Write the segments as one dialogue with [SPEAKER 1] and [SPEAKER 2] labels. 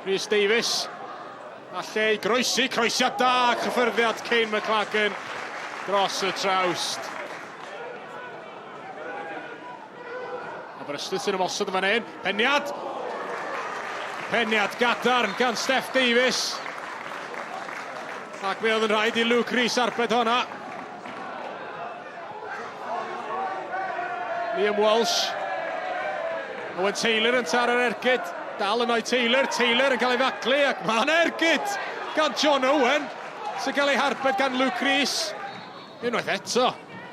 [SPEAKER 1] Rhys Davies. A lle i groesi, croesiad da, cyffyrddiad Kane McLagan dros y trawst. Aberystwyth sy'n ymosod yn fan hyn. Peniad! Peniad gadarn gan Steff Davies. Ac mi oedd yn rhaid i Luke Rees arbed honna. Liam Walsh. Owen Taylor yn taro'r ergyd. Dal yno i Taylor. Taylor yn cael ei faglu ac mae yna ergyd gan John Owen sy'n cael ei harbed gan Luke Rees. Unwaith eto,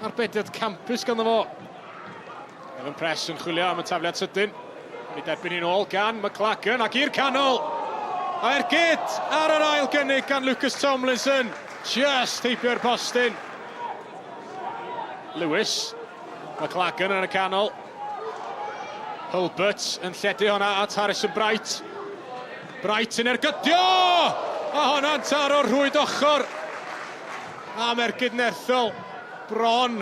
[SPEAKER 1] arbediad campus ganddo fo. Evan Press yn chwilio am y tafliad sydyn. Yn ei derbyn hi'n ôl gan McLagan ac i'r canol. A ergyd ar yr ail gynnig gan Lucas Tomlinson. Just heibio'r postyn. Lewis. McLagan yn y canol. Hulbert yn lledu honna at Harrison Bright. Bright yn ergydio! A honna'n taro'r rhwyd ochr. Am ergyd nerthol. Bron.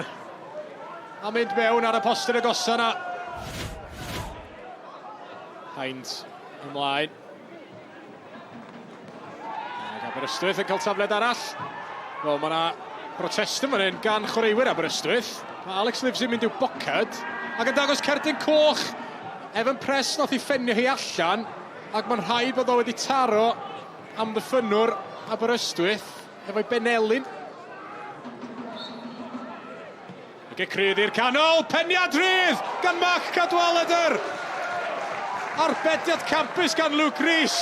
[SPEAKER 1] A mynd mewn ar y postyn agosa yna. Hines ymlaen. Ac Aberystwyth yn cael tafliad arall. Wel, mae yna brotest yn fan hyn gan chwaraewyr Aberystwyth. Mae Alex Livesey yn mynd i'w boced ac yn dangos cerdyn coch. Evan Press nath i ffenio hi allan ac mae'n rhaid bod o wedi taro amddiffynnwr Aberystwyth efo'i benelin. Y gic rydd i'r canol, peniad rhydd gan Mark Cadwaladr! Arbediad campus gan Luke Rees,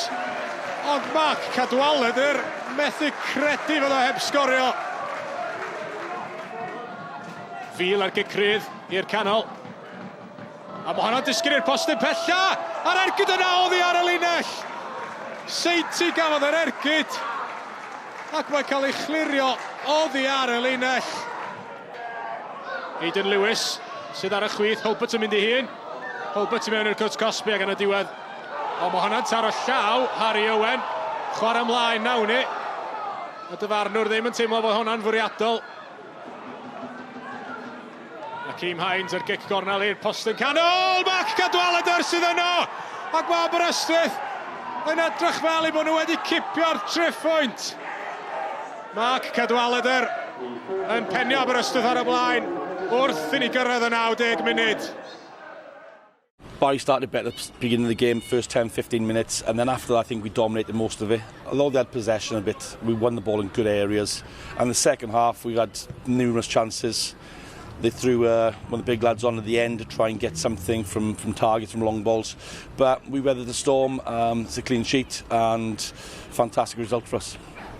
[SPEAKER 1] ond Mark Cadwaladr methu credu fod o heb sgorio. Fil ar gic rydd i'r canol. A mae honno'n disgyn i'r postyn pella! A'r ergyd yna oddi ar y linell! Seinti gafodd yr ergyd ac mae'n cael ei chlirio oddi ar y linell. Aidan Lewis sydd ar y chwith, Hulbert yn mynd i hun. Hulbert i mewn i'r cwt cosbi ac yn y diwedd. O, mae honna'n taro llaw Harry Owen. Chwarae ymlaen nawn ni. Y dyfarnwr ddim yn teimlo fod honna'n fwriadol. Hakeem Hines ar gic gornel i'r postyn canol! Mark Cadwaladr sydd yno! Ac mae Aberystwyth yn edrych fel eu bod nhw wedi cipio'r triphwynt. Mark Cadwaladr yn penio Aberystwyth ar y blaen wrth i ni gyrraedd y 90 munud.
[SPEAKER 2] Barry started better at the beginning of the game, first 10, 15 minutes, and then after that I think we dominated most of it. Although they had possession a bit, we won the ball in good areas. And the second half, we had numerous chances. They threw uh, one of the big lads on at the end to try and get something from, from targets, from long balls. But we weathered the storm. Um, it's a clean sheet and fantastic result for us.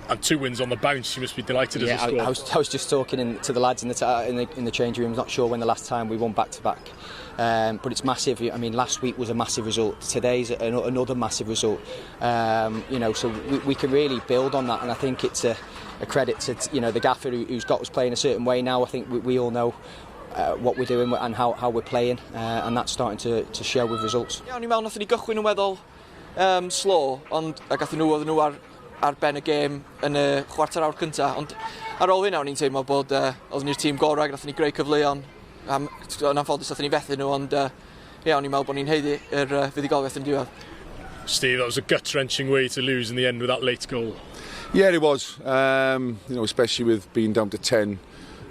[SPEAKER 3] And two wins on the bounce, you must be delighted
[SPEAKER 4] yeah,
[SPEAKER 3] as a squad.
[SPEAKER 4] I, I, was, I was just talking in, to the lads in the, in the, in the change room, not sure when the last time we won back-to-back. Um, but it's massive. I mean, last week was a massive result. Today's an, another massive result. Um, you know, so we, we can really build on that. And I think it's a, a credit to, you know, the gaffer who, who's got us playing a certain way now. I think we, we all know uh, what we're doing and how, how we're playing, uh, and that's starting to, to show with results.
[SPEAKER 5] Yeah, o'n i'n meddwl nathon ni gychwyn yn weddol um, slow, ond a gathon nhw, oedden nhw ar, ar ben y gêm yn y chwarter awr cynta, ond ar ôl hynna o'n i'n teimlo bod uh, oedden ni'r tîm gorau, nathon ni greu cyfleon, am, yn anffodus nathon ni fethu nhw, ond uh, yeah, o'n i'n meddwl bod ni'n haeddu yr uh, fuddugoliaeth yn diwedd.
[SPEAKER 3] Steve, that was a gut-wrenching way to lose in the end with that late goal.
[SPEAKER 6] Yeah, it was. Um, you know, especially with being down to 10,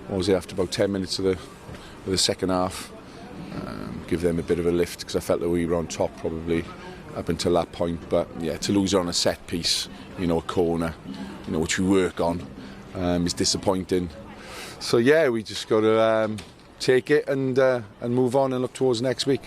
[SPEAKER 6] what was it, after about 10 minutes of the, of the second half. Um, give them a bit of a lift because I felt that we were on top probably up until that point. But yeah, to lose on a set piece, you know, a corner, you know, which we work on, um, is disappointing. So yeah, we just got to um, take it and uh, and move on and look towards next week.